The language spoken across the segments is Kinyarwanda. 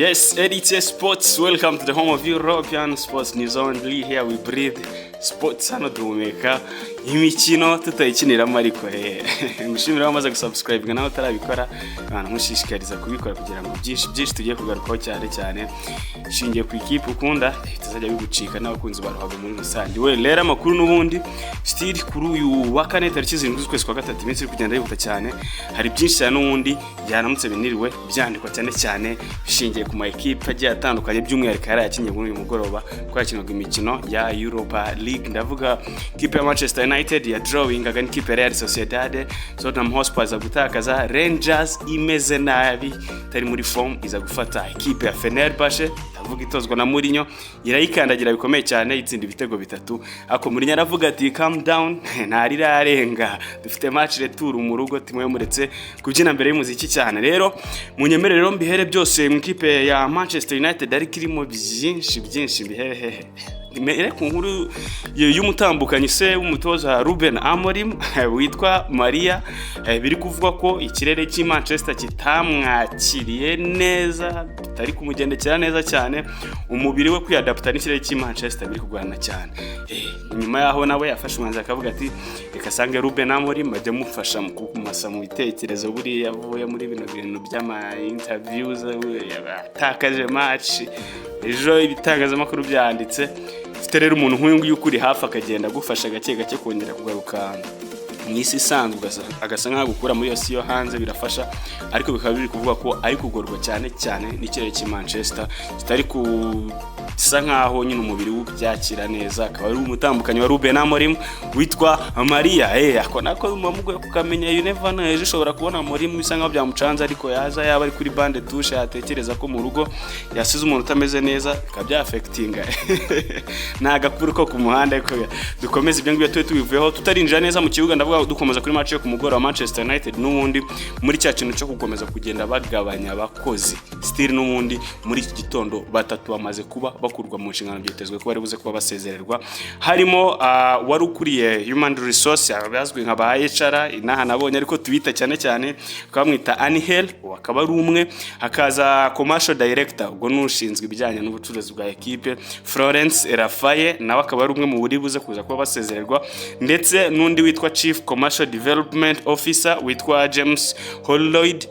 Yes, Elite Sports, welcome to the home of European Sports News Only. Here we breathe sports, hano duhumeka imikino tutayikiniramo ariko ngushimira wamaze gusubscribe, nawe utarabikora abantu mushishikariza kubikora kugira ngo byinshi byinshi tugiye kugarukaho, cyane cyane shingiye ku ikipe ukunda, bitazajya bigucika n'abakunzi ba ruhago muri rusange. We rero amakuru n'ubundi still kuri uyu wa kane, tariki 7 z'ukwezi kwa gatatu, iminsi iri kugenda yihuta cyane. Hari byinshi cyane n'ubundi byaramutse biniriwe byandikwa, cyane cyane bishingiye ku ma ekipe agiye atandukanye, by'umwihariko yari yakinnye muri uyu mugoroba ko yakinwaga imikino ya Europa League. Ndavuga ikipe ya Manchester United ya drawingaga n'ikipe ya Real Sociedad, Tottenham Hotspur iza gutakaza, Rangers imeze nabi itari muri form iza gufata ikipe ya Fenerbahce, ndavuga itozwa na Mourinho, irayikandagira bikomeye cyane, itsinda ibitego bitatu. Ariko Mourinho aravuga ati: "Calm down, ntarirarenga, dufite match retour mu rugo, timwe muretse kubyina mbere y'umuziki cyane." Rero munyemerere rero mbihere byose mu ikipe ya Manchester United, ariko irimo byinshi byinshi. Mbihere hehe? Mere ku nkuru y'umutambukanyi se w'umutoza Ruben Amorim witwa Maria. Biri kuvugwa ko ikirere cy'i Manchester kitamwakiriye neza, bitari kumugendekera neza cyane, umubiri we kwiyadapta n'ikirere cy'i Manchester biri kugorana cyane. Nyuma yaho nawe yafashe umwanzuro akavuga ati reka asange Ruben Amorim ajya amufasha mu kumasa mu bitekerezo. Buriya avuye muri bino bintu by'ama interviews, atakaje match ejo, ibitangazamakuru byanditse. Ufite rero umuntu nk'uyu nguyu ukuri hafi, akagenda agufasha gake gake kongera kugaruka mu isi isanzwe, agasa nk'aho agukura muri iyo si yo hanze, birafasha. Ariko bikaba biri kuvuga ko ari kugorwa cyane cyane n'ikirere cy'i Manchester kitari ku bisa nkaho nyine umubiri we ubyakira neza. Akaba ari umutambukanyi wa Ruben Amorim witwa Maria. Ako nako muba mugoye kukamenya, you never know, ejo ushobora kubona Amorim bisa nkaho byamucanze, ariko yaza yaba ari kuri banc de touche, yatekereza ko mu rugo yasize umuntu utameze neza, bikaba byaffectinga. Ni agakuru ko ku muhanda, ariko dukomeze ibyo ngibyo tube tubivuyeho tutarinjira neza mu kibuga. Ndavuga dukomeza kuri match yo ku mugoroba wa Manchester United, n'ubundi muri cya kintu cyo gukomeza kugenda bagabanya abakozi. Still n'ubundi muri iki gitondo batatu bamaze kuba bakurwa mu nshingano, byitezwe ko bari buze kuba basezererwa, harimo wari ukuriye human resource, abazwi nka ba HR inaha nabonye ariko tubita cyane cyane, bakaba bamwita Anihel, uwo akaba ari umwe. Hakaza commercial director, ubwo n'ushinzwe ibijyanye n'ubucuruzi bwa ekipe, Florence Rafaye, nawe akaba ari umwe mu buri buze kuza kuba basezererwa, ndetse n'undi witwa chief commercial development officer witwa James Holroyd,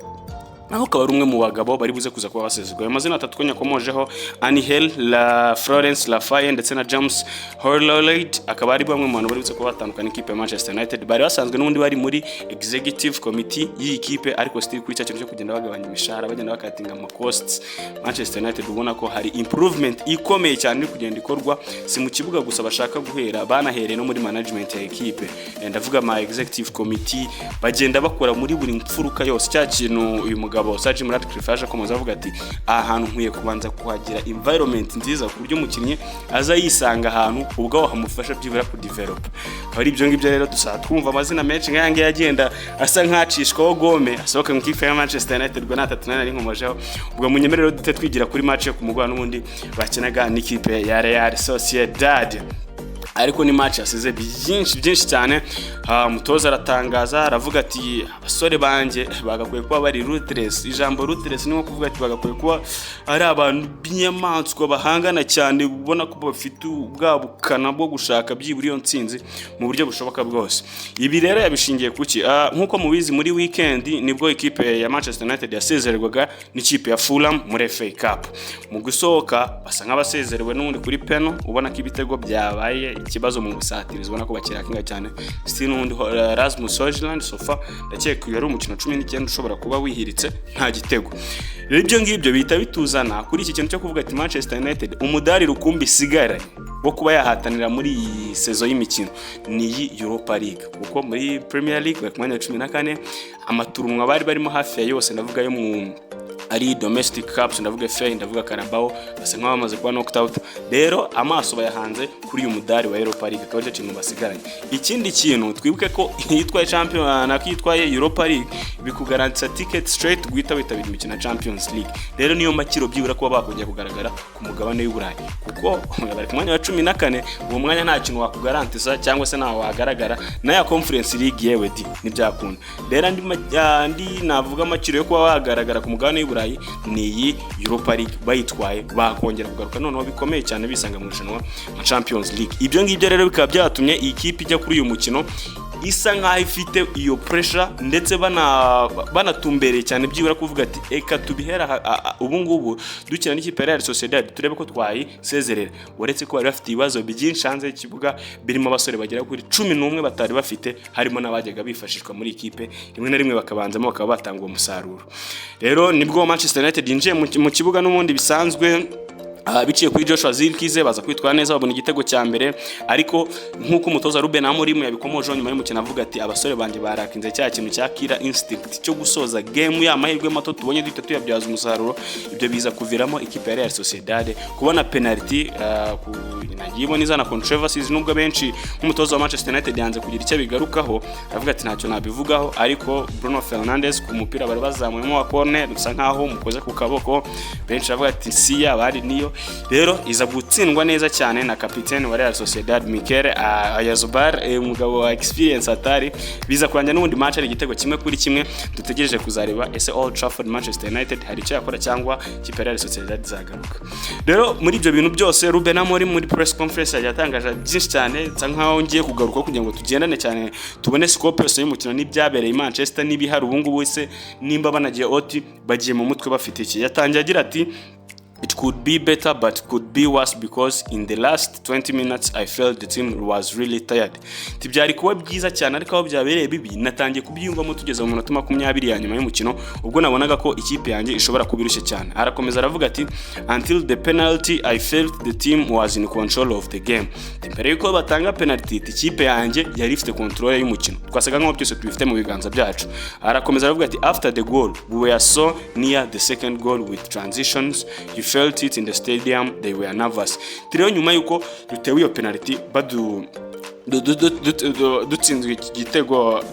naho akaba ari umwe mu bagabo bari buze kuza kuba basezerwa. Ayo mazina atatu ko nyakomojeho, Anihel la Florence Lafaye ndetse na James Holroyd, akaba ari bamwe mu bantu bari buze kuba batandukana n'ikipe ya Manchester United. Bari basanzwe n'ubundi bari muri executive committee y'iyi kipe, ariko still kuri cya kintu cyo kugenda bagabanya imishahara, bagenda bakatinga ama costs, Manchester United ubona ko hari improvement ikomeye cyane iri kugenda ikorwa. Si mu kibuga gusa bashaka guhera, banahereye no muri management ya ekipe. Ndavuga ama executive committee, bagenda bakora muri buri mfuruka yose. Cya kintu uyu mugabo Sir Jim Ratcliffe yaje akomeza avuga ati aha hantu nkwiye kubanza kuhagira environment nziza, ku buryo umukinnyi aza yisanga ahantu ubwaho hamufasha byibura kudevelop. Akaba ari ibyo ngibyo rero dusaba twumva amazina menshi nk'aya ngaya agenda asa nk'acishwaho gome, asohoka mu ikipe ya Manchester United. Ubwo natatu nari nkomojeho, ubwo munyemerere dute twigira kuri match yo ku mugoroba n'ubundi bakinaga n'ikipe ya Real Sociedad, ariko ni match yasize byinshi byinshi cyane. Umutoza aratangaza aravuga ati abasore banjye bagakwiye kuba bari ruthless. Ijambo ruthless ni nko kuvuga ati bagakwiye kuba ari abantu b'inyamaswa bahangana cyane, ubona ko bafite bwa bukana bwo gushaka byibura iyo ntsinzi mu buryo bushoboka bwose. Ibi rero yabishingiye kuki? Nk'uko mubizi, muri weekend nibwo ikipe ya Manchester United yasezererwaga n'ikipe ya Fulham muri FA Cup. Mu gusohoka basa nk'abasezerewe n'ubundi kuri peno, ubona ko ibitego byabaye ikibazo mu busatirizi, ubona ko bakirakinga cyane. Still n'ubundi Rasmus Højlund so far ndakeka uyu ari umukino 19 ushobora kuba wihiritse nta gitego. Rero ibyo ngibyo bihita bituzana kuri iki kintu cyo kuvuga ati Manchester United umudari rukumbi isigaranye wo kuba yahatanira muri iyi saison y'imikino ni iyi Europa League, kuko muri Premier League bari ku mwanya wa 14. Amaturunwa bari barimo hafi ya yose, ndavuga yo mu ari domestic cups, ndavuga FA, ndavuga Carabao, basa nkaho bamaze kuba knocked out. Rero amaso bayahanze kuri uyu mudari wa Europa League, akaba aricyo kintu basigaranye. Ikindi kintu twibuke ko iyo itwaye champion nako itwaye Europa League, bikugarantisa ticket straight guhita witabira imikino ya Champions League. Rero niyo makiro byibura kuba bakongera kugaragara ku mugabane w'i Burayi, kuko bari ku mwanya wa 14. Uwo mwanya nta kintu wakugarantisa cyangwa se ntaho wagaragara na ya Conference League, yewe di ntibyakunda. Rero andi navuga amakiro yo kuba wagaragara ku mugabane w'i Burayi. Burayi ni iyi Europa League. Bayitwaye bakongera kugaruka noneho bikomeye cyane, bisanga mu irushanwa nka Champions League. Ibyo ngibyo rero bikaba byatumye iyi kipe ijya kuri uyu mukino isa nkaho ifite iyo pressure, ndetse banatumbereye cyane byibura kuvuga ati: "Eka tubihera ubu ngubu dukina n'ikipe ya Real Sociedad, turebe ko twayisezerera." Uretse ko bari bafite ibibazo byinshi hanze y'ikibuga, birimo abasore bagera kuri 11 batari bafite, harimo n'abajyaga bifashishwa muri ikipe, rimwe na rimwe bakabanzamo bakaba batanga uwo musaruro. Rero nibwo Manchester United yinjiye mu kibuga n'ubundi bisanzwe, biciye kuri Joshua Zirkzee, baza kwitwara neza, babona igitego cya mbere. Ariko nk'uko umutoza Ruben Amorim yabikomojeho nyuma y'umukino, avuga ati: "Abasore banjye barakinze cya kintu cya killer instinct cyo gusoza game, ya mahirwe mato tubonye duhita tuyabyaza umusaruro." Ibyo biza kuviramo ikipe ya Real Sociedad kubona penalty, nagiye ibona izana controversies, nubwo benshi nk'umutoza wa Manchester United yanze kugira icyo abigarukaho, avuga ati: "Ntacyo nabivugaho." Ariko Bruno Fernandes, ku mupira bari bazamuyemo wa corner, bisa nkaho mukoze ku kaboko, benshi bavuga ati siya bari niyo. Rero iza gutsindwa neza cyane na kapitene wa Real Sociedad, Mikel Oyarzabal, umugabo wa experience atari. Biza kurangira n'ubundi match ari igitego 1-1. Dutegereje kuzareba ese Old Trafford Manchester United hari icyo yakora cyangwa ikipe ya Real Sociedad izagaruka. Rero muri ibyo bintu byose, Ruben Amorim muri press conference yagiye atangaje byinshi cyane, nsa nkaho ngiye kugaruka kugira ngo tugendane cyane, tubone scope yose y'umukino n'ibyabereye i Manchester n'ibihari ubu ngubu. Se nimba banagiye oti bagiye mu mutwe bafite iki? Yatangiye agira ati: "It could be better, but could be worse, because in the last 20 minutes I felt the team was really tired." Tibyari kuba byiza cyane, ariko aho byabereye bibi natangiye kubyiyumvamo tugeze mu minota 20 ya nyuma y'umukino, ubwo nabonaga ko ikipe yanjye ishobora kuba irushye cyane. Arakomeza aravuga ati: "Until the penalty, I felt the team was in control of the game." Ati, mbere yuko batanga penalty, ikipe yanjye yari ifite control y'umukino, twasaga nkaho byose tubifite mu biganza byacu. Arakomeza aravuga ati: "After the goal, we were so near the second goal with transitions. You felt it in the stadium, they were nervous." Ati, rero nyuma yuko dutewe iyo penalty, badu dutsinzwe iki gitego,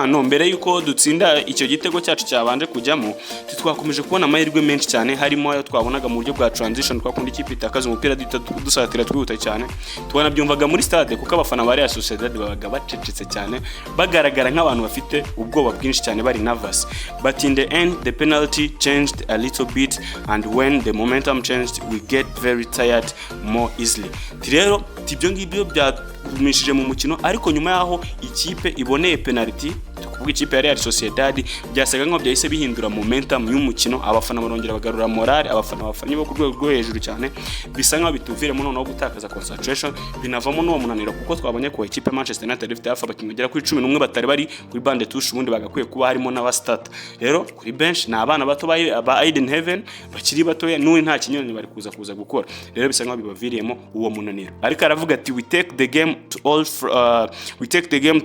no mbere yuko dutsinda icyo gitego cyacu cyabanje kujyamo, twakomeje kubona amahirwe menshi cyane, harimo ayo twabonaga mu buryo bwa transition, twakunda ikipe itakaza umupira duhita dusatira twihuta cyane. Twanabyumvaga muri stade, kuko abafana ba Real Sociedad babaga bacecetse cyane, bagaragara nk'abantu bafite ubwoba bwinshi cyane, bari nervous. "But in the end, the penalty changed a little bit, and when the momentum changed, we get very tired more easily." Ati rero ibyo ngibyo byagumishije mu mukino, ariko nyuma yaho ikipe iboneye penalty, kuvuga ikipe ya Real Sociedad, byasaga nkaho byahise bihindura momentum y'umukino, abafana barongera bagarura morale, abafana bafanye bo ku rwego rwo hejuru cyane, bisa nkaho bituviremo noneho gutakaza concentration, binavamo n'uwo munaniro, kuko twabonye ko ikipe ya Manchester United ifite hafi abakinnyi bagera kuri 11 batari bari kuri banc de touche, ubundi bagakwiye kuba harimo n'abastarter. Rero kuri bench ni abana bato ba Ayden Heaven bakiri batoya, n'ubu nta kinyuranye bari kuza gukora. Rero bisa nkaho bibaviriyemo uwo munaniro. Ariko aravuga ati: "We take the game to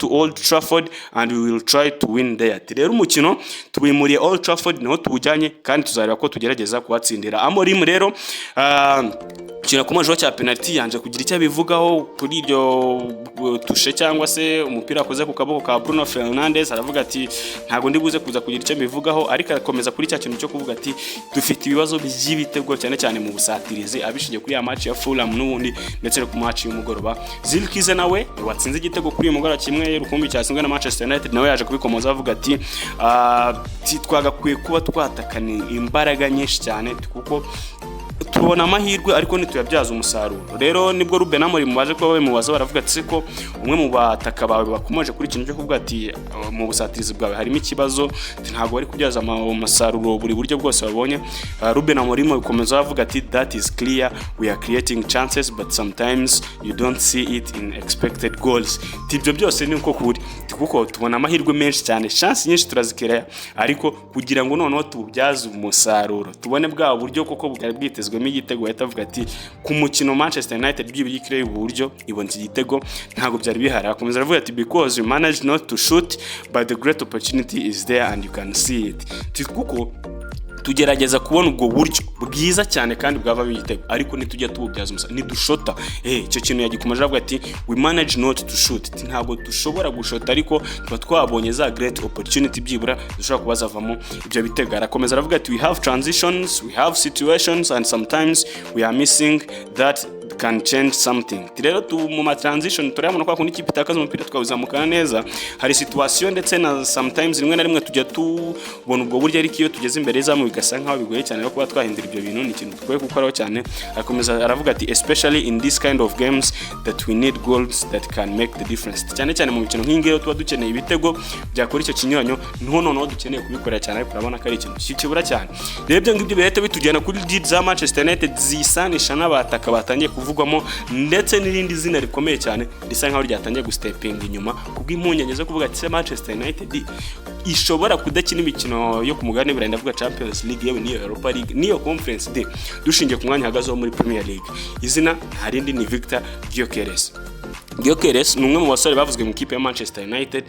Old Trafford and we will try to win there." Ati rero umukino tuwimuriye Old Trafford, niho tuwujyanye, kandi tuzareba ko tugerageza kuhatsindira. Amorim rero, ikintu akomejeho cya penalty, yanje kugira icyo abivugaho kuri iryo touche cyangwa se umupira akoze ku kaboko ka Bruno Fernandes. Aravuga ati: "Ntabwo ndi buze kuza kugira icyo mbivugaho." Ariko arakomeza kuri cya kintu cyo kuvuga ati: "Dufite ibibazo by'ibitego, cyane cyane mu busatirizi," abishingiye kuri ya match ya Fulham n'ubundi, ndetse no ku match y'umugoroba. Zirkzee nawe watsinze igitego kuri uyu mugoroba kimwe rukumbi cyatsinzwe na Manchester United, nawe yaje kubikomoza avuga ati: "Twagakwiye kuba twatakana imbaraga nyinshi cyane, kuko tubona amahirwe ariko ntituyabyaza umusaruro." Rero nibwo Ruben Amorim baje kuba babimubaza, baravuga ati: "Ko umwe mu bataka bawe bakomeje kuri ikintu cyo kuvuga ati mu busatirizi bwawe harimo ikibazo, ati ntabwo bari kubyaza umusaruro buri buryo bwose babonye?" Ruben Amorim bikomeza avuga ati: "That is clear, we are creating chances, but sometimes you don't see it in expected goals." Ati ibyo byose ni uko kuri. Ati kuko tubona amahirwe menshi cyane, chance nyinshi turazikereya, ariko kugira ngo noneho tububyaze umusaruro, tubone bwa buryo koko bwari bwitezwemo igitego, bahita bavuga ati ku mukino Manchester United byibura ikireye ubu buryo ibona iki gitego, ntabwo byari bihari. Akomeza aravuga ati: "Because you manage not to shoot, but the great opportunity is there and you can see it." Ati kuko tugerageza kubona ubwo buryo bwiza cyane kandi bwavamo igitego, ariko ntitujya tububyaza umusaruro, ntidushota. Icyo kintu yagikomeje avuga ati: "We manage not to shoot." Ati ntabwo dushobora gushota, ariko tuba twabonye za great opportunity byibura zishobora kuba zavamo ibyo bitego. Arakomeza aravuga ati: "We have transitions, we have situations, and sometimes we are missing that. can change something." Rero tu mu ma transition turabona ko kundi ikipe itakaza umupira twawuzamukana neza, hari situation ndetse na sometimes rimwe na rimwe tujya tubona ubwo buryo, ariko iyo tugeze imbere y'izamu bigasa nkaho bigoye cyane no kuba twahindura ibyo bintu. Ni ikintu dukwiye gukoraho cyane. Akomeza aravuga ati: "Especially in this kind of games that we need goals that can make the difference." Cyane cyane mu mikino nk'iyi ngiyi tuba dukeneye ibitego byakora icyo kinyuranyo, niho noneho dukeneye kubikorera cyane, ariko urabona ko ari ikintu kibura cyane. Rero ibyo ngibyo bihita bitujyana kuri deal za Manchester United zisanisha n'abataka batangiye kuvugwamo, ndetse n'irindi zina rikomeye cyane risa nkaho ryatangiye gustepinga inyuma kubw'impungenge zo kuvuga ati: "Se Manchester United ishobora kudakina imikino yo ku mugabane w'Iburayi?" Ndavuga Champions League, yewe niyo Europa League, niyo Conference D, dushingiye ku mwanya ahagazeho muri Premier League. Izina nta rindi, ni Victor Gyökeres. Gyökeres ni umwe mu basore bavuzwe mu ikipe ya Manchester United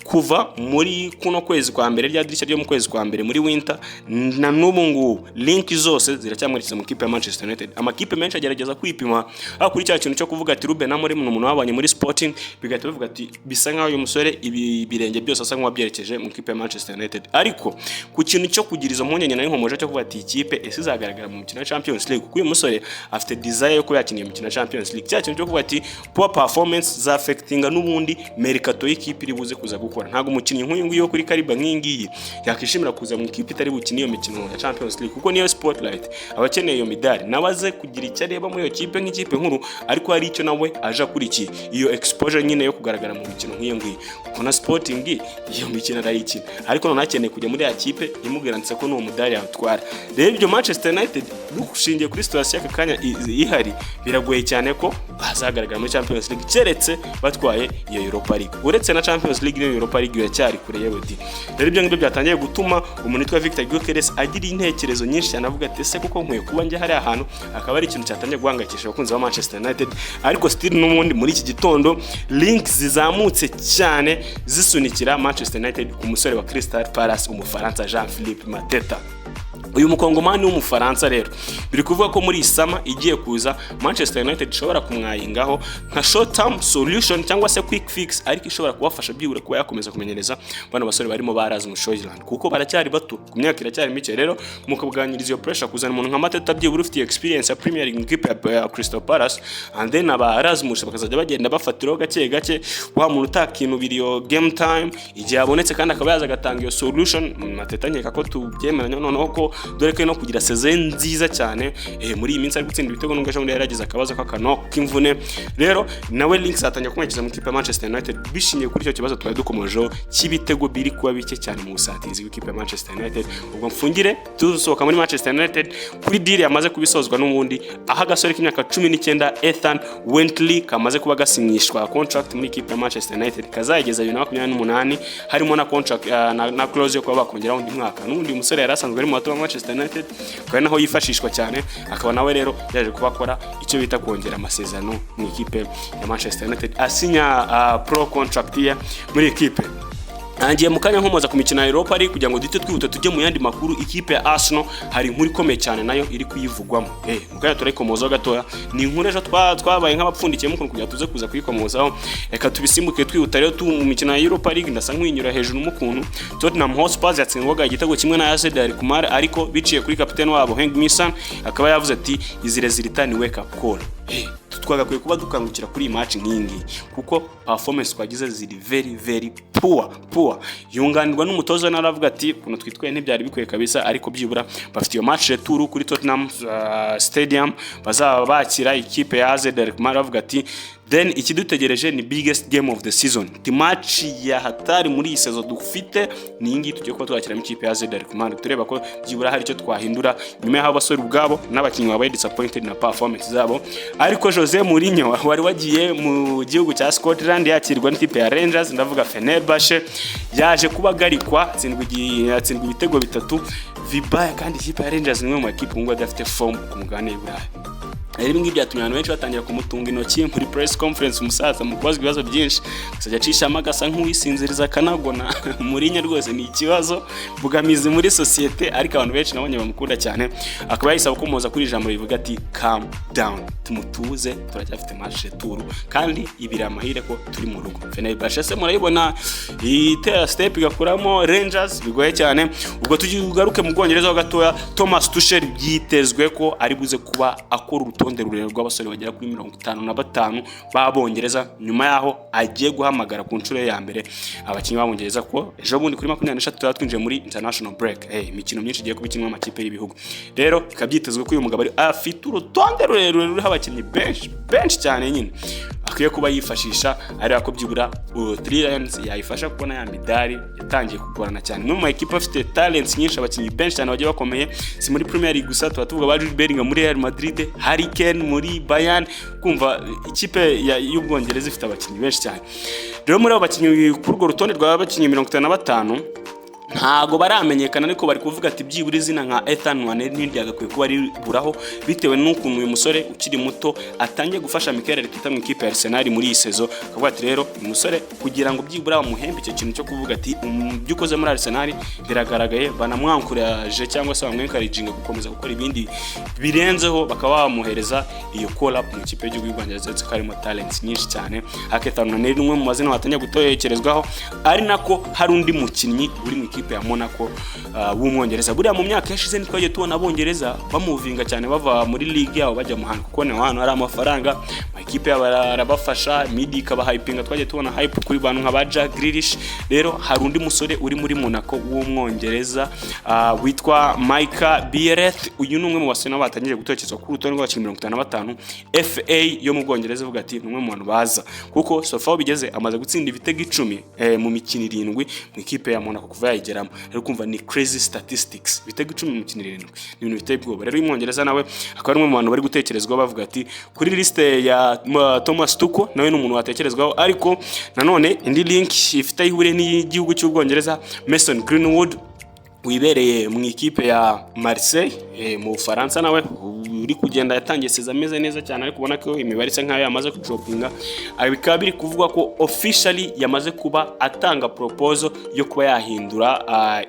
kuva muri kuno kwezi kwa mbere, rya dirishya ryo mu kwezi kwa mbere muri winter, na n'ubu ngubu link zose ziracyamwerekeza mu ikipe ya Manchester United. Amakipe menshi agerageza kwipima aho kuri cya kintu cyo kuvuga ati Ruben Amorim ni umuntu wabanye muri Sporting, bigahita bivuga ati bisa nkaho uyu musore ibi birenge byose asa nk'uwabyerekeje mu ikipe ya Manchester United. Ariko ku kintu cyo kugira izo mpungenge nari nkomoje cyo kuvuga ati ikipe ese izagaragara mu mukino wa Champions League, kuko uyu musore afite desire yo kuba yakina iyo mikino ya Champions League, cya kintu cyo kuvuga ati poor performance za affectinga n'ubundi mercato y'ikipe iri buze kuza gukora. Ntabwo umukinnyi nk'uyu nguyu wo kuri calibre nk'iyi ngiyi yakishimira kuza mu ikipe itari bukine iyo mikino ya Champions League, kuko niyo spotlight aba akeneye, iyo midari, nawe aze kugira icyo areba muri iyo kipe nk'ikipe nkuru, ariko hari icyo nawe aje akurikiye, iyo exposure nyine yo kugaragara mu mikino nk'iyo ngiyo, kuko na Sporting iyo mikino arayikina, ariko noneho akeneye kujya muri ya kipe imugarantse ko n'uwo mudari yawutwara. Rero ibyo Manchester United, dushingiye kuri situation y'aka kanya ihari, biragoye cyane ko bazagaragara muri Champions League keretse batwaye iyo Europa League. Uretse na Champions League, n'iyo Europa League iracyari kure yewe di. Rero ibyo ngibyo byatangiye gutuma umuntu witwa Victor Gyökeres agira intekerezo nyinshi cyane, avuga ati: "Ese kuko nkwiye kuba njya hariya hantu?" Akaba ari ikintu cyatangiye guhangayikisha abakunzi ba Manchester United. Ariko still n'ubundi muri iki gitondo link zizamutse cyane zisunikira Manchester United ku musore wa Crystal Palace, Umufaransa Jean-Philippe Mateta. Uyu Mukongomani w'Umufaransa rero biri kuvuga ko muri iyi summer igiye kuza Manchester United ishobora kumwayingaho nka short term solution cyangwa se quick fix, ariko ishobora kubafasha byibura kuba yakomeza kumenyereza bano basore barimo ba Rasmus Højlund, kuko baracyari bato, ku myaka iracyari mike. Rero mukabwanyiriza iyo pressure, kuzana umuntu nka Mateta byibura ufite experience ya Premier League mu ikipe ya Crystal Palace, and then aba Rasmus bakazajya bagenda bafatiraho gake gake, wa muntu utakinubira iyo game time igihe abonetse, kandi akaba yaza agatanga iyo solution. Mateta nkeka ko tubyemeranya noneho ko dore ko no kugira saison nziza cyane muri iyi minsi ari gutsinda ibitego, nubwo ejo bundi yaragize akabazo k'akano k'imvune. Rero nawe links atangiye kumwerekeza mu ikipe ya Manchester United, bishingiye kuri icyo kibazo twari dukomojeho cy'ibitego biri kuba bike cyane mu busatirizi bw'ikipe ya Manchester United. Ubwo mfungire dusohoka muri Manchester United kuri deal yamaze kubisozwa n'ubundi, aho agasore k'imyaka 19 Ethan Wently kamaze kuba gasinyishwa contract muri ikipe ya Manchester United kazayigeza 2028, harimo na contract na clause yo kuba bakongeraho undi mwaka. N'ubundi uyu musore yari asanzwe ari mu bato ba Manchester United, akaba ari naho yifashishwa cyane, akaba nawe rero yaje kuba akora icyo bita kongera amasezerano mu ikipe ya Manchester United, asinya pro contract ye muri ikipe. Ngiye mu kanya nkomoza ku mikino ya Europa League kugira ngo duhite twihuta tujye mu yandi makuru. Ikipe ya Arsenal hari inkuru ikomeye cyane nayo iri kuyivugwamo. Mu kanya turayikomozaho gatoya. Ni inkuru ejo twabaye nk'abapfundikiyemo ukuntu kugira tuze kuza kuyikomozaho. Reka tubisimbuke twihuta rero tu mu mikino ya Europa League. Ndasa nk'inyura hejuru mu kuntu Tottenham Hotspur yatsindwaga igitego kimwe na AZ Alkmaar, ariko biciye kuri kapiteni wabo Heung-min Son, akaba yavuze ati: "Izi résultat ni wake up call. Twagakwiye kuba dukangukira kuri iyi match nk'iyi ngiyi, kuko performance twagize ziri very very poor, poor." Yunganirwa n'umutoza nawe aravuga ati: "Ukuntu twitwaye ntibyari bikwiye kabisa." Ariko byibura bafite iyo match retour kuri Tottenham Stadium, bazaba bakira ikipe ya AZ Alkmaar. Bavuga ati: "Then ikidutegereje ni biggest game of the season." Ti match ya hatari muri iyi saison dufite ni iyi ngiyi tugiye kuba twakiramo ikipe ya AZ Alkmaar, tureba ko byibura hari icyo twahindura nyuma y'aho abasore ubwabo n'abakinnyi babaye disappointed na performance zabo. Ariko Jose Mourinho wari wagiye mu gihugu cya Scotland yakirwa n'ikipe ya Rangers, ndavuga Fenerbahce, yaje kuba agarikwa, atsindwa ibitego bitatu vibaya, kandi ikipe ya Rangers ni imwe mu makipe ubu ngubu adafite form ku mugabane w'i Burayi. Rero ibi ngibi byatumye abantu benshi batangira kumutunga intoki muri press conference. Umusaza mu kubazwa ibibazo byinshi akazajya acishamo agasa nk'uwisinziriza akanagona. Mourinho rwose ni ikibazo mbogamizi muri sosiyete, ariko abantu benshi nabonye bamukunda cyane. Akaba yahise akomoza kuri ijambo rivuga ati: "Calm down, tumutuze, turacyafite match retour, kandi ibiri amahire ko turi mu rugo." Fenerbahce se murayibona itera step igakuramo Rangers, bigoye cyane. Ubwo tugaruke mu Bwongereza ho gatoya. Thomas Tuchel byitezwe ko ari buze kuba akora urutonde urutonde rurerure rw'abasore bagera kuri 55 b'Abongereza, nyuma yaho agiye guhamagara ku nshuro ye ya mbere abakinnyi b'Abongereza, ko ejo bundi kuri 23 tuba twinjiye muri international break, imikino myinshi igiye kuba ikinwa amakipe y'ibihugu. Rero bikaba byitezwe ko uyu mugabo afite urutonde rurerure ruriho abakinnyi benshi benshi cyane nyine akwiye kuba yifashisha, areba ko byibura Three Lions yayifasha kubona ya midari yatangiye kugorana cyane. Imwe mu ma ekipe afite talents nyinshi, abakinnyi benshi cyane bagiye bakomeye, si muri Premier League gusa, tuba tuvuga ba Jude Bellingham muri Real Madrid, Harry Kane muri Bayern. Kumva ikipe y'Ubwongereza ifite abakinnyi benshi cyane. Rero muri abo bakinnyi, kuri urwo rutonde rw'abakinnyi 55, ntago baramenyekana, ariko bari kuvuga ati byibura izina nka Ethan Nwaneri ntiryagakwiye kuba riburaho, bitewe n'ukuntu uyu musore ukiri muto atangiye gufasha Mikel Arteta mu ikipe ya Arsenal muri iyi saison. Akavuga ati rero uyu musore, kugira ngo byibura bamuhembe icyo kintu cyo kuvuga ati ibyo ukoze muri Arsenal biragaragaye, banamwankuraje cyangwa se bamwencouraginga gukomeza gukora ibindi birenzeho, bakaba bamuhereza iyo call up mu ikipe y'igihugu y'Ubwongereza, ndetse ko harimo talents nyinshi cyane. Ethan Nwaneri ni umwe mu mazina batangiye gutekerezwaho, ari nako hari undi mukinnyi uri mu ikipe ya Monaco w'Umwongereza. Buriya mu myaka yashize ntitwagiye tubona Abongereza bamovinga cyane bava muri ligue yabo bajya mu hantu, kuko ni ahantu hari amafaranga, amakipe yabo arabafasha, media ikabahypinga. Twagiye tubona hype kuri bantu nka ba Jack Grealish. Rero hari undi musore uri muri Monaco w'Umwongereza witwa Micah Biereth. Uyu ni umwe mu basore nabo batangiye gutekerezwa kuri urutonde rw'abakinnyi 55. FA yo mu Bwongereza ivuga ati ni umwe mu bantu baza, kuko so far aho bigeze amaze gutsinda ibitego 10 mu mikino 7 mu ikipe ya Monaco kuva yayigeramo. Rero kumva ni crazy statistics, ibitego 10 mu mikino 7 ni ibintu biteye ubwoba. Rero uyu Mwongereza nawe akaba ari umwe mu bantu bari gutekerezwaho, bavuga ati kuri liste ya Thomas Tuchel nawe ni umuntu watekerezwaho. Ariko nanone indi link ifite aho ihuriye n'igihugu cy'Ubwongereza, Mason Greenwood wibereye mu ikipe ya Marseille mu Bufaransa, nawe uri kugenda yatangiye saison ameze neza cyane, ariko ubona ko imibare isa nkaho yamaze kudropinga. Bikaba biri kuvugwa ko officially yamaze kuba atanga proposal yo kuba yahindura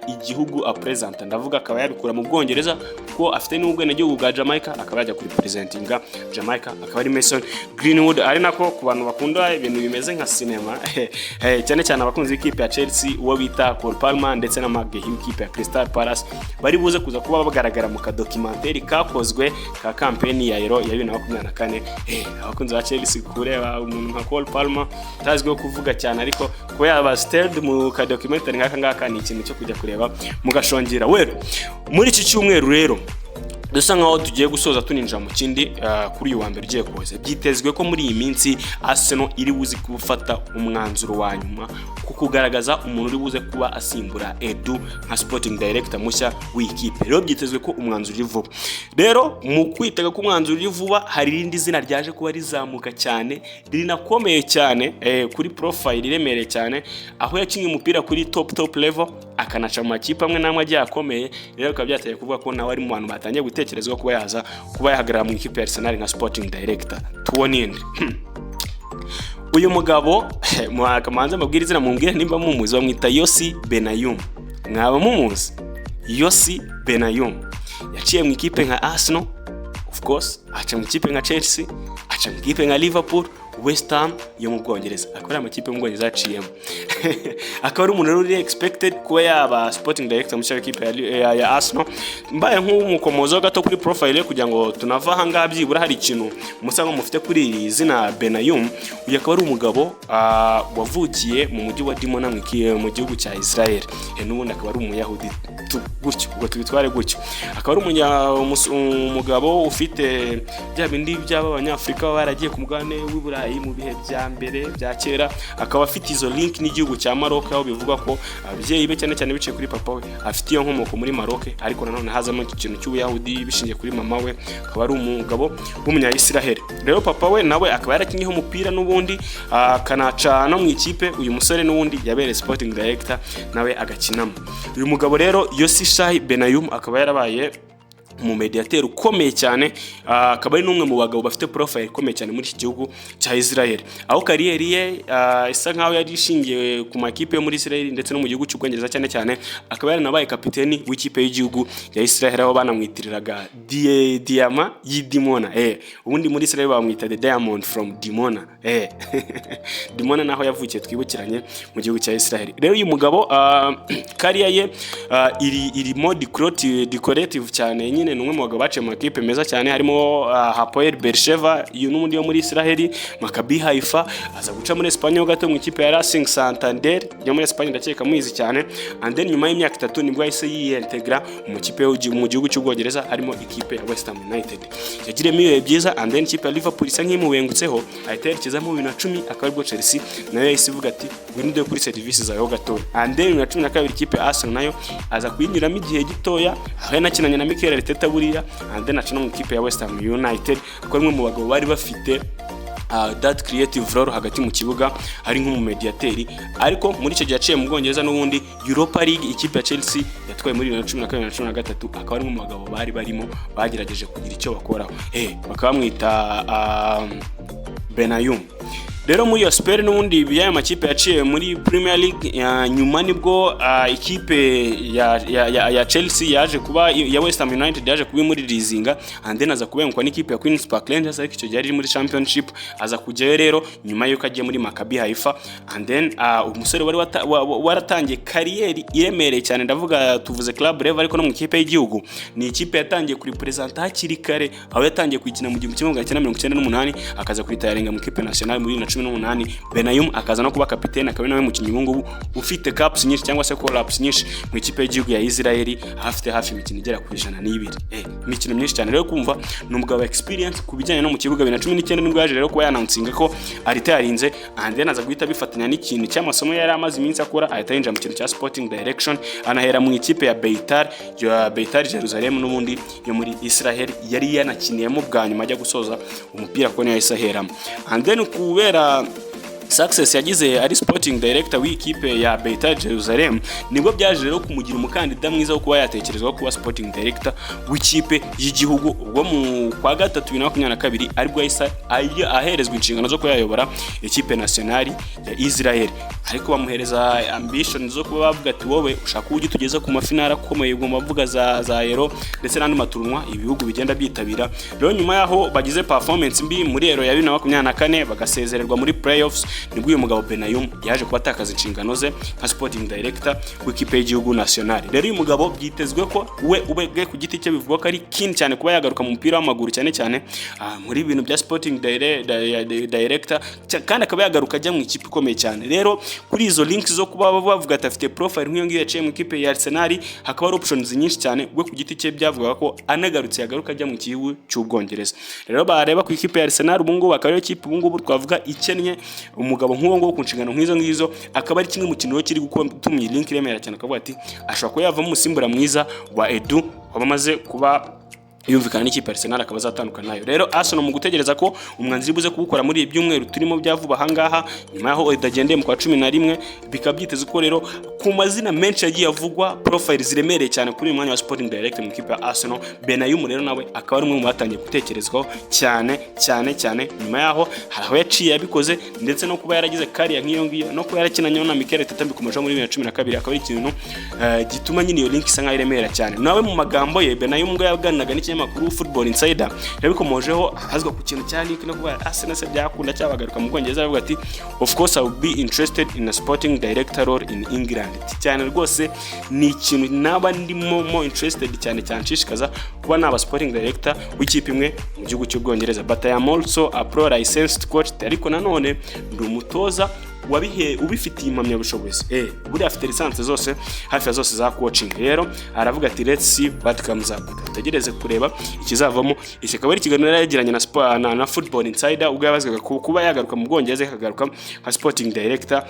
igihugu arepresenta, ndavuga akaba yabikura mu Bwongereza, kuko afite n'ubwenegihugu bwa Jamaica, akaba yajya kurepresentinga Jamaica. Akaba ari Mason Greenwood. Ari nako ku bantu bakunda ibintu bimeze nka sinema, cyane cyane abakunzi b'ikipe ya Chelsea, uwo bita Cole Palmer ndetse na Marc Guehi w'ikipe ya Crystal Palace bari buze kuza kuba bagaragara mu kadocumentary kakozwe ka campaign ya Euro ya 2024. Abakunzi ba Chelsea, kureba umuntu nka Cole Palmer utazwiho kuvuga cyane, ariko kuba yaba starred mu kadocumentary nk'aka ngaka ni ikintu cyo kujya kureba mugashongera. Well, muri iki cyumweru rero dusa nkaho tugiye gusoza, tuninjira mu kindi, kuri uyu wa mbere ugiye kuza, byitezwe ko muri iyi minsi Arsenal iri buze gufata umwanzuro wa nyuma ku kugaragaza umuntu uri buze kuba asimbura Edu nka sporting director mushya w'ikipe. Rero byitezwe ko umwanzuro uri vuba. Rero mu kwitega ko umwanzuro uri vuba, hari irindi zina ryaje kuba rizamuka cyane, rinakomeye cyane, kuri profile iremereye cyane, aho yakinnye umupira kuri top top level, akanaca mu makipe amwe n'amwe agiye akomeye. Rero bikaba byateye kuvuga ko nawe ari mu bantu batangiye gutekerezwa kuba yaza kuba yahagarara mu ikipe ya Arsenal nka sporting director. Tubone indi. Uyu mugabo mwakamanza mbabwire izina, mumbwire nimba mumuzi. Bamwita Yossi Benayoun. Mwaba mumuzi? Yossi Benayoun yaciye mu ikipe nka Arsenal, of course, aca mu ikipe nka Chelsea, aca mu ikipe nka Liverpool, West Ham yo mu Bwongereza. Akaba ari amakipe yo mu Bwongereza yaciyemo. Akaba ari umuntu rero uri expected kuba yaba sporting director mushya w'ikipe ya Arsenal. Mbaye nk'umukomozo gato kuri profile ye, kugira ngo tunava aha ngaha byibura hari ikintu musa nko mufite kuri iri zina Benayoun. Uyu akaba ari umugabo wavukiye mu mujyi wa Dimona mu gihugu cya Israel. N'ubundi akaba ari Umuyahudi gutyo, ubwo tubitware gutyo. Akaba ari umugabo ufite bya bindi by'aba Abanyafurika baba baragiye ku mugabane w'i Burayi mu bihe bya mbere bya kera. Akaba afite izo link n'igihugu cya Maroc, aho bivugwa ko ababyeyi be, cyane cyane biciye kuri papa we, afite iyo nkomoko muri Maroc, ariko nanone hazamo iki kintu cy'Ubuyahudi bishingiye kuri mama we, akaba ari umugabo w'Umunya-Israel. Rero papa we nawe akaba yarakinyeho umupira n'ubundi, akanaca no mu ikipe uyu musore n'ubundi yabereye sporting director, nawe agakinamo. Uyu mugabo rero Yossi Shai Benayoun akaba yarabaye umumediateri ukomeye cyane, akaba ari n'umwe mu bagabo bafite profile ikomeye cyane muri iki gihugu cya Israel, aho career ye isa nkaho yari ishingiye ku makipe yo muri Israel ndetse no mu gihugu cy'Ubwongereza. Cyane cyane akaba yaranabaye kapiteni w'ikipe y'igihugu ya Israel, aho banamwitiriraga Diama y'Idimona. Ubundi muri Israel bamwita the Diamond from Dimona. Dimona naho yavukiye, twibukiranye, mu gihugu cya Israel. Rero uyu mugabo, career ye iri more decorative cyane nyine. nyine ni umwe mu bagabo baciye mu makipe meza cyane, harimo Hapoel Beersheva, iyo n'ubundi yo muri Israel, Maccabi Haifa, aza guca muri Espagne ho gato mu ikipe ya Racing Santander yo muri Espagne, ndakeka muyizi cyane. And then nyuma y'imyaka 3 nibwo yahise yiyintegra mu kipe yo mu gihugu cy'Ubwongereza, harimo ikipe ya West Ham United. Yagiriyemo ibihe byiza, and then ikipe ya Liverpool isa nk'imubengutseho, ahita yerekeza mu 2010, akaba aribwo Chelsea nayo yahise ivuga ati: "Ngwino uduhe kuri serivisi zawe ho gatoya." And then 2012 ikipe ya Arsenal nayo aza kuyinyuramo igihe gitoya, aho yanakinanye na Mikel Arteta buriya, and then aca no mu ikipe ya West Ham United, akaba ari umwe mu bagabo bari bafite that creative role hagati mu kibuga, ari nk'umumediateri. Ariko muri icyo gihe yaciye mu Bwongereza n'ubundi, Europa League ikipe ya Chelsea yatwaye muri 2012 na 13, akaba ari mu bagabo bari barimo bagerageje kugira icyo bakoraho. Bakaba bamwita Benayoun. Rero muri iyo spell n'ubundi y'aya makipe yaciye muri Premier League ya nyuma, nibwo ikipe ya Chelsea yaje kuba, ya West Ham United yaje kuba imuririzinga, and then aza kubengukwa n'ikipe ya Queens Park Rangers, ariko icyo gihe yari muri Championship. Aza kujyayo rero nyuma y'uko agiye muri Maccabi Haifa. And then umusore wari waratangiye kariyeri iremereye cyane, ndavuga tuvuze club level, ariko no mu ikipe y'igihugu ni ikipe yatangiye kuripresenta hakiri kare, aho yatangiye kuyikina mu 1998, akaza kuritayaringa mu ikipe nationale muri 2018. Benayoun akaza no kuba kapitene, akaba nawe mukinnyi ubu ngubu ufite caps nyinshi cyangwa se call-ups nyinshi mu ikipe y'igihugu ya Israel, afite hafi imikino igera ku 102, imikino myinshi cyane. Rero kumva ni umugabo wa experience ku bijyanye no mu kibuga. 2019 nibwo yaje rero kuba yanansinga ko aritayarinze, and then aza guhita bifatanya n'ikintu cy'amasomo yari amaze iminsi akora, ahita yinjira mu kintu cya sporting direction, anahera mu ikipe ya Beitar Jerusalem n'ubundi yo muri Israel, yari yanakiniyemo bwa nyuma ajya gusoza umupira, kuko niyo yahise aheramo. And then kubera success yagize ari sporting director w'ikipe ya Beitar Jerusalem, nibwo byaje rero kumugira umukandida mwiza wo kuba yatekerezwaho kuba sporting director w'ikipe y'igihugu. Ubwo mu kwa gatatu 2022 aribwo yahise aherezwa inshingano zo kuba yayobora ikipe nationale ya Israel, ariko bamuhereza ambition zo kuba bavuga ati: "Wowe ushaka uburyo tugeza ku mafinari akomeye", ubwo bavuga za Euro ndetse n'andi matournoi ibihugu bigenda byitabira. Rero nyuma yaho bagize performance mbi muri Euro ya 2024, bagasezererwa muri playoffs, nibwo uyu mugabo Benayoun yaje kuba atakaza inshingano ze nka sporting director w'ikipe y'igihugu nationale. Rero uyu mugabo byitezwe ko we ubwe ku giti cye bivugwa ko ari keen cyane kuba yagaruka mu mupira w'amaguru, cyane cyane muri ibintu bya sporting director, kandi akaba yagaruka ajya mu ikipe ikomeye cyane. Rero kuri izo links zo kuba bavuga ati afite profile nk'iyo ngiyo yaciye mu ikipe ya Arsenal, hakaba hari options nyinshi cyane. We ku giti cye byavugaga ko anagarutse yagaruka ajya mu gihugu cy'Ubwongereza. Rero bareba ku ikipe ya Arsenal ubu ngubu, akaba ariyo kipe ubu ngubu twavuga ikennye umugabo nk'uwo nguwo ku nshingano nk'izo ngizo, akaba ari kimwe mu kintu kiri gutuma iyi link iremera cyane, akavuga ati ashobora kuba yavamo umusimbura mwiza wa Edu waba amaze kuba yumvikana n'ikipe Arsenal, akaba azatandukana nayo. Rero Arsenal mu gutegereza ko umwanzuro buze kuwukora muri ibi byumweru turimo bya vuba ahangaha, nyuma yaho Edu agendeye mu kwa 11, bikaba byiteze ko rero ku mazina menshi yagiye avugwa, profile ziremereye cyane kuri uyu mwanya wa sporting director mu ikipe ya Arsenal, Benayoun rero nawe akaba ari umwe mu batangiye gutekerezwaho cyane cyane cyane, nyuma yaho hari aho yaciye yabikoze, ndetse no kuba yaragize career nk'iyo ngiyo, no kuba yarakinanye na Mikel Arteta mbikomejeho muri 2012, akaba ari ikintu gituma nyine iyo link isa nkaho iremera cyane. Nawe mu magambo ye, Benayoun ubwo yaganiraga n'ikinyamakuru Football Insider, yabikomojeho ahazwa ku kintu cya link no kuba Arsenal se byakunda cyabagaruka mu Bwongereza, aravuga ati: "Of course I will be interested in a sporting director role in England." Ati, "Cyane rwose ni ikintu naba ndimo mo interested cyane cyane, nshishikaza kuba naba sporting director w'ikipe imwe mu gihugu cy'Ubwongereza. But I am also a pro licensed coach." Ariko nanone ndi umutoza wabihe ubifitiye impamyabushobozi. Buriya afite licence zose, hafi ya zose za coaching. Rero aravuga ati: "Let's see what comes up." Tutegereze kureba ikizavamo. Iki akaba ari ikiganiro yari yagiranye na Football Insider, ubwo yabazwaga kuba yagaruka mu Bwongereza, akagaruka nka sporting director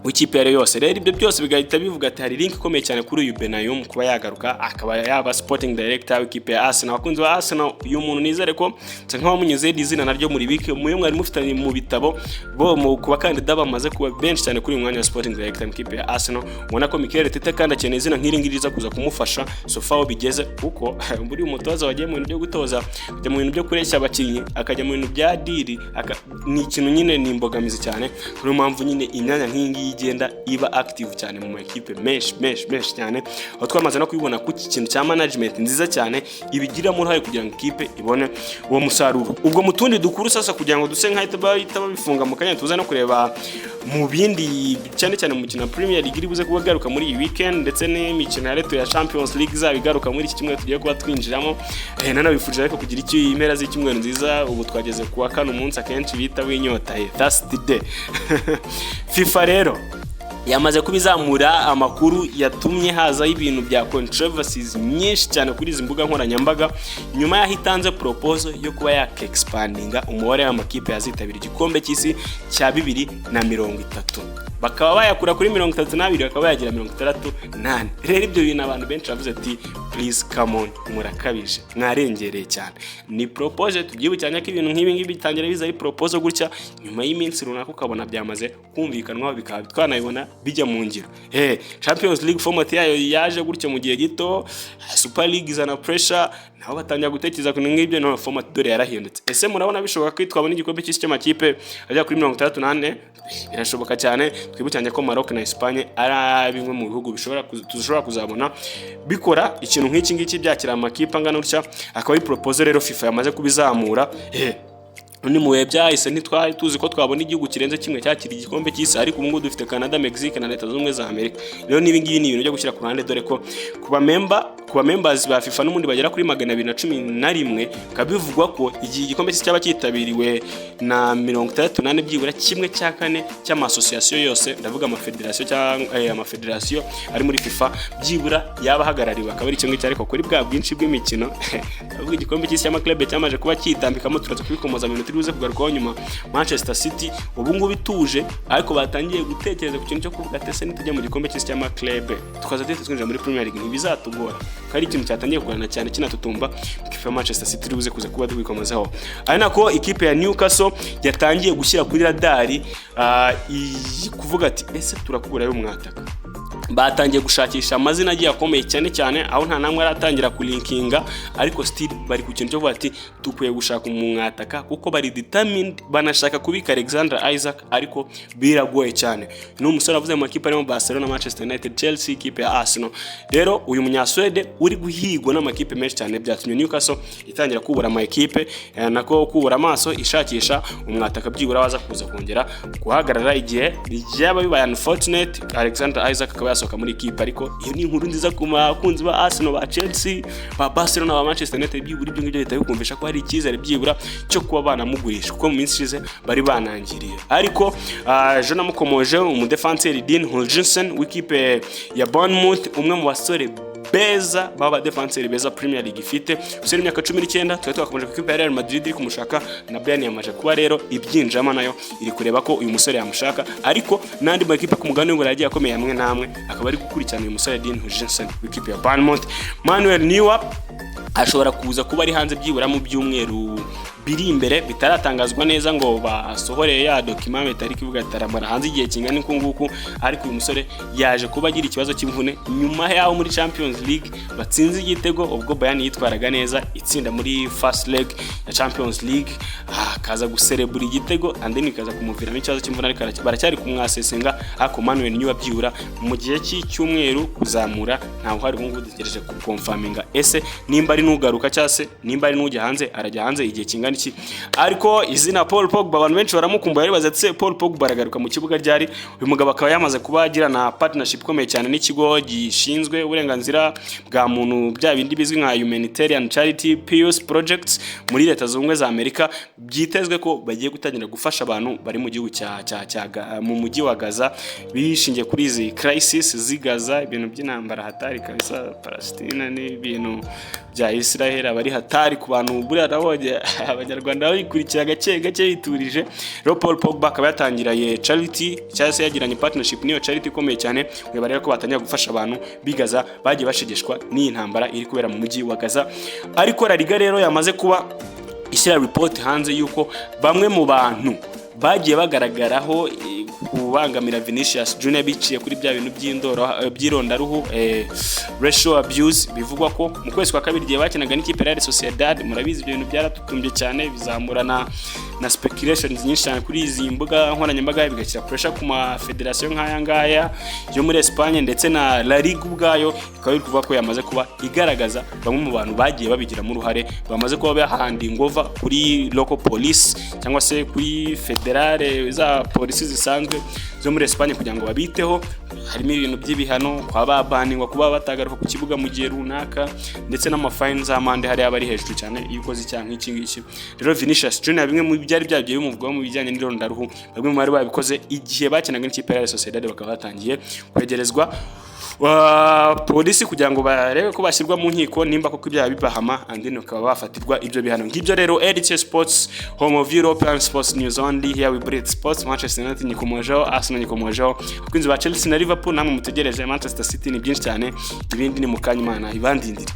w'ikipe yari yose. Rero ibyo byose bigahita bivuga ati hari link ikomeye cyane kuri uyu Benayoun kuba yagaruka akaba yaba sporting director w'ikipe ya Arsenal. Abakunzi ba Arsenal, uyu muntu nizere ko nsa nk'abamunyuze izina naryo muri bike muyo mwari mufitanye mu bitabo bo mu ku bakandida bamaze kuba benshi cyane kuri uyu mwanya wa sporting director mu ikipe ya Arsenal. Ubona ko Mikel Arteta kandi akeneye izina nk'iri ngiri riza kuza kumufasha so far aho bigeze, kuko buri umutoza wagiye mu bintu byo gutoza, akajya mu bintu byo kureshya abakinnyi, akajya mu bintu bya deal, ni ikintu nyine ni imbogamizi cyane. Niyo mpamvu nyine imyanya nk'iyi ngiyi igenda iba active cyane mu makipe menshi menshi menshi cyane, aho twamaze no kubibona ku iki kintu cya management nziza cyane ibigiramo uruhare kugira ngo ikipe ibone uwo musaruro. Ubwo mu tundi dukuru sasa, kugira ngo duse nk'ahita bahita babifunga mu kanya, tuze no kureba mu bindi, cyane cyane mu mukino wa Premier League iri buze kuba igaruka muri iyi weekend, ndetse n'imikino ya retour ya Champions League izaba igaruka muri iki cyumweru tugiye kuba twinjiramo. Nanabifurije ariko kugira icyo impera z'icyumweru nziza. Ubu twageze ku wa kane, umunsi akenshi bita w'inyota, thirsty day. FIFA rero yamaze kubizamura amakuru yatumye hazaho ibintu bya controversies nyinshi cyane kuri izi mbuga nkoranyambaga, nyuma y'aho itanze proposal yo kuba yakexpandinga umubare w'amakipe yazitabira igikombe cy'isi cya 2030, bakaba bayakura kuri 32 bakaba bayagira 64. Rero ibyo bintu abantu benshi bavuze ati: "Please, come on, murakabije, mwarengereye cyane." Ni proposal, tubyibukiranya ko ibintu nk'ibi ngibi bitangira biza ari proposal gutya, nyuma y'iminsi runaka ukabona byamaze kumvikanwaho, bikaba twanabibona bijya mu ngiro. Champions League format yayo yaje gutya mu gihe gito, Super League izana pressure, nabo batangira gutekereza ku bintu nk'ibyo. None format dore yarahindutse. Ese murabona bishoboka ko twabona igikombe cy'isi cy'amakipe ajya kuri 64? Birashoboka cyane. Twibukiranye ko Maroc na Espagne ari bimwe mu bihugu bishobora dushobora kuzabona bikora ikintu nk'iki ngiki, byakira amakipe angana gutya. Akaba ari proposal rero FIFA yamaze kubizamura. Ni mu bihe byahise ntitwari tuzi ko twabona igihugu kirenze kimwe cyakira igikombe cy'isi, ariko ubu ngubu dufite Canada, Mexique na Leta Zunze Ubumwe za Amerika. Rero n'ibi ngibi ni ibintu byo gushyira ku ruhande, dore ko ku ba members ba FIFA n'ubundi bagera kuri 211, bikaba bivugwa ko igihe igikombe cy'isi cyaba cyitabiriwe na 64, byibura kimwe cya kane cy'amasosiyasiyo yose, ndavuga amafederasiyo cyangwa amafederasiyo ari muri FIFA, byibura yaba ahagarariwe, akaba ari icyo ngicyo. Ariko kuri bwa bwinshi bw'imikino, ndavuga igikombe cy'isi cy'amaklube cyamaze kuba cyitambikamo, turaza kubikomoza mu minota iri buze kugarukaho nyuma. Manchester City ubu ngubu ituje, ariko batangiye gutekereza ku kintu cyo kuvuga ati: "Ese nitujya mu gikombe cy'isi cy'amaklube tukaza duhita twinjira muri Premier League, ntibizatugora?" Ko ari ikintu cyatangiye kugorana cyane kinatutumba ikipe ya Manchester City, iri buze kuza kuba tubikomozaho. Ari nako ikipe ya Newcastle yatangiye gushyira kuri radari kuvuga ati: "Ese turakurayo umwataka?" Batangiye gushakisha amazina agiye akomeye cyane cyane, aho nta namwe aratangira kulinkinga, ariko still bari ku kintu cyo kuvuga ati: "Dukwiye gushaka umwataka," kuko bari determined, banashaka kubika Alexander Isak, ariko biragoye cyane. Ni umusore avuze mu makipe arimo Barcelona, Manchester United, Chelsea, ikipe ya Arsenal. Rero uyu munyaswede uri guhigwa n'amakipe menshi cyane, byatumye Newcastle itangira kubura ama ekipe, nako kubura amaso ishakisha umwataka byibura waza kuza kongera guhagarara igihe byaba bibaye unfortunate Alexander Isak akaba yasohoka muri ikipe. Ariko iyo ni inkuru nziza ku bakunzi ba Arsenal, ba Chelsea, ba Barcelona, ba Manchester United. Byibura ibyo ngibyo bihita bikumvisha ko hari icyizere byibura cyo kuba banamugurisha, kuko mu minsi ishize bari banangiriye. Ariko ejo namukomoje, umudefanseri Dean Huijsen w'ikipe ya Bournemouth, umwe mu basore beza baba defanseri beza Premier League ifite, usore imyaka 19, twari twakomeje ku ikipe ya Real Madrid iri kumushaka, na Bayern yamaze kuba rero ibyinjamo, nayo iri kureba ko uyu musore yamushaka. Ariko n'andi makipe ku mugabane w'Uburayi agiye akomeye hamwe n'amwe akaba ari gukurikirana uyu musore Dean Huijsen w'ikipe ya Bournemouth. Manuel Neuer ashobora kuza kuba ari hanze byibura mu byumweru biri imbere, bitaratangazwa neza ngo basohore ya document ariko ivuga ati aramara hanze igihe kingana uku nguku. Ariko uyu musore yaje kuba agira ikibazo cy'imvune nyuma yaho muri Champions League batsinze igitego, ubwo Bayern yitwaraga neza itsinda muri first leg ya Champions League, akaza guserebura igitego and then ikaza kumuviramo ikibazo cy'imvune, ariko baracyari kumwasesenga. Ariko Manuel Neuer byibura mu gihe cy'icyumweru kuzamura ntawe uhari. Ubu ngubu dutegereje kukonfaminga ese nimba ari n'ugaruka cyangwa se nimba ari n'ujya hanze, arajya hanze igihe kingana iki. Ariko izina Paul Pogba abantu benshi baramukumbuye, baribaza ati: "Paul Pogba aragaruka mu kibuga ryari?" Uyu mugabo akaba yamaze kuba agirana partnership ikomeye cyane n'ikigo gishinzwe uburenganzira bwa muntu, bya bindi bizwi nka Humanitarian Charity Peace Projects muri Leta Zunze Ubumwe za Amerika. Byitezwe ko bagiye gutangira gufasha abantu bari mu gihugu cya mu mujyi wa Gaza, bishingiye kuri izi crisis z'i Gaza, ibintu by'intambara hatari kabisa, Palestina n'ibintu bya Israel abari hatari ku bantu. Buriya nabonye Abanyarwanda babikurikira gake gake biturije. Rero Paul Pogba akaba yatangiraye charity cyangwa se yagiranye partnership n'iyo charity ikomeye cyane, ngo rero ko batangira gufasha abantu b'i Gaza bagiye bashegeshwa n'iyi ntambara iri kubera mu mujyi wa Gaza. Ariko La Liga rero yamaze kuba ishyira report hanze yuko bamwe mu bantu bagiye bagaragaraho kubangamira Vinicius Junior biciye kuri bya bintu by'indoro, by'irondaruhu, racial abuse, bivugwa ko mu kwezi kwa kabiri igihe bakinaga n'ikipe ya Real Sociedad, murabizi ibyo bintu byaratutumbye cyane, bizamurana na speculations nyinshi cyane kuri izi mbuga nkoranyambaga, bigashyira pressure ku ma federation nk'aya ngaya yo muri Espagne, ndetse na La Liga ubwayo ikaba iri kuvuga ko yamaze kuba igaragaza bamwe mu bantu bagiye babigiramo uruhare, bamaze kuba bahanding over kuri local police cyangwa se kuri federale za polisi zisanzwe zo muri Espagne kugira ngo babiteho. Harimo ibintu by'ibihano, kwa babaningwa kuba batagaruka ku kibuga mu gihe runaka, ndetse n'amafine z'amande hariya aba ari hejuru cyane iyo ukoze icyaha nk'iki ngiki. Rero Vinicius Junior, bimwe mu byari byagiye bimuvugwaho mu bijyanye n'irondaruhu, bamwe mu bari babikoze igihe bakinaga n'ikipe ya Real Sociedad bakaba batangiye kwegerezwa polisi kugira ngo barebe ko bashyirwa mu nkiko nimba koko ibyaha bibahama, and then bakaba bafatirwa ibyo bihano. Ngibyo rero, LC Sports, home of European sports news only. Here we breathe sports. Manchester United nyikomojeho, Arsenal nyikomojeho, abakunzi ba Chelsea na Liverpool namwe mutegereje Manchester City. Ni byinshi cyane, ibindi ni mu kanya. Imana ibandindire.